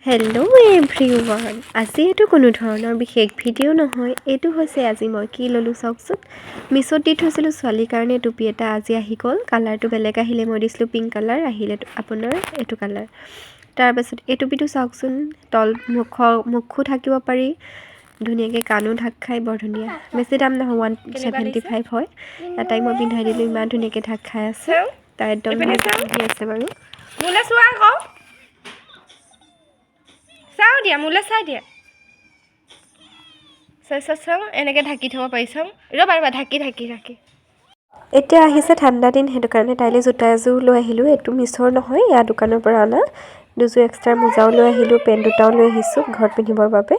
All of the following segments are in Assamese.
হেল্ল' এভৰিৱান, আজি এইটো কোনো ধৰণৰ বিশেষ ভিডিঅ' নহয়। এইটো হৈছে আজি মই কি ল'লোঁ চাওকচোন। মিছত দি থৈছিলোঁ ছোৱালীৰ কাৰণে টুপি এটা, আজি আহি গ'ল। কালাৰটো বেলেগ আহিলে। মই দিছিলোঁ পিংক কালাৰ, আহিলে আপোনাৰ এইটো কালাৰ। তাৰপাছত এই টুপিটো চাওকচোন, তল মুখৰ মুখো ঢাকিব পাৰি ধুনীয়াকৈ, কাণো ঢাক খাই বৰ ধুনীয়া। বেছি দাম নহয়, 175 হয়। তাইক মই পিন্ধাই দিলোঁ, ইমান ধুনীয়াকৈ ঢাক খাই আছে। তাই একদম এইপিনে চাওঁ। পিন্ধি আছে বাৰু। মোলৈ চোৱা আকৌ, চাওঁ দিয়া, মোলৈ চাই দিয়া। চাই চাই চাওঁ, এনেকৈ ঢাকি থ'ব পাৰি। চাওঁ, ৰ'বা ৰ'বা, ঢাকি ঢাকি ঢাকি। এতিয়া আহিছে ঠাণ্ডা দিন, সেইটো কাৰণে তাইলৈ জোতা এযোৰ লৈ আহিলোঁ। এইটো মিছ'ৰ নহয়, ইয়াৰ দোকানৰ পৰা অনা। দুযোৰ এক্সট্ৰা মোজাও লৈ আহিলোঁ, পেণ্ট দুটাও লৈ আহিছোঁ ঘৰত পিন্ধিবৰ বাবে।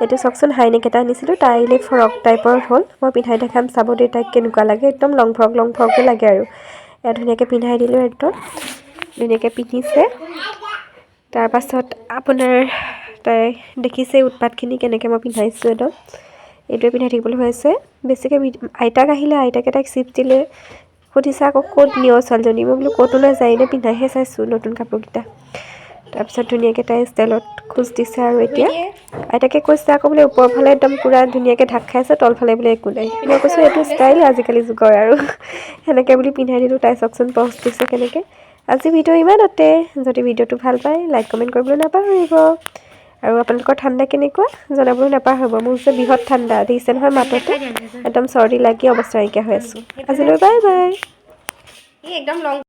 এইটো চাওকচোন, হাইনেক এটা আনিছিলোঁ তাইলৈ, ফ্ৰক টাইপৰ হ'ল। মই পিন্ধাই দেখাম, চাব দেই তাইক কেনেকুৱা লাগে। একদম লং ফ্ৰক লং ফ্ৰকে লাগে আৰু। এয়া ধুনীয়াকৈ পিন্ধাই দিলোঁ, একদম ধুনীয়াকৈ পিন্ধিছে। তাৰপাছত আপোনাৰ তাই দেখিছে উৎপাতখিনি কেনেকৈ মই পিন্ধাইছোঁ। একদম এইটোৱে পিন্ধাই থাকিবলৈ হৈ আছে বেছিকৈ। আইতাক আহিলে, আইতাকে তাইক চিপছ দিলে। সুধিছে আকৌ, ক'ত নিয় ছোৱালীজনী? মই বোলো ক'তো নাযায়, এনেই পিন্ধাইহে চাইছোঁ নতুন কাপোৰকেইটা। তাৰপিছত ধুনীয়াকৈ তাই ষ্টাইলত খোজ দিছে। আৰু এতিয়া আইতাকে কৈছে আকৌ বোলে ওপৰৰ ফালে একদম পূৰা ধুনীয়াকৈ ঢাক খাই আছে, তলফালে বোলে একো নাই। মই কৈছোঁ এইটো ষ্টাইল আজিকালি যুগৰ আৰু, সেনেকৈ বুলি পিন্ধাই দিলোঁ। তাই চাওকচোন পজ দিছে কেনেকৈ। আজি ভিডিঅ' ইমানতে। যদি ভিডিঅ'টো ভাল পায়, লাইক কমেণ্ট কৰিবলৈ নাপাহৰিব। আৰু আপোনালোকৰ ঠাণ্ডা কেনেকুৱা জনাবলৈ নাপাহৰিব। মোৰ যে বৃহৎ ঠাণ্ডা, দেখিছে নহয় মাততে, একদম চৰ্দি লাগি অৱস্থা নাইকিয়া হৈ আছোঁ। আজিলৈ বাই বাই। ই একদম লং।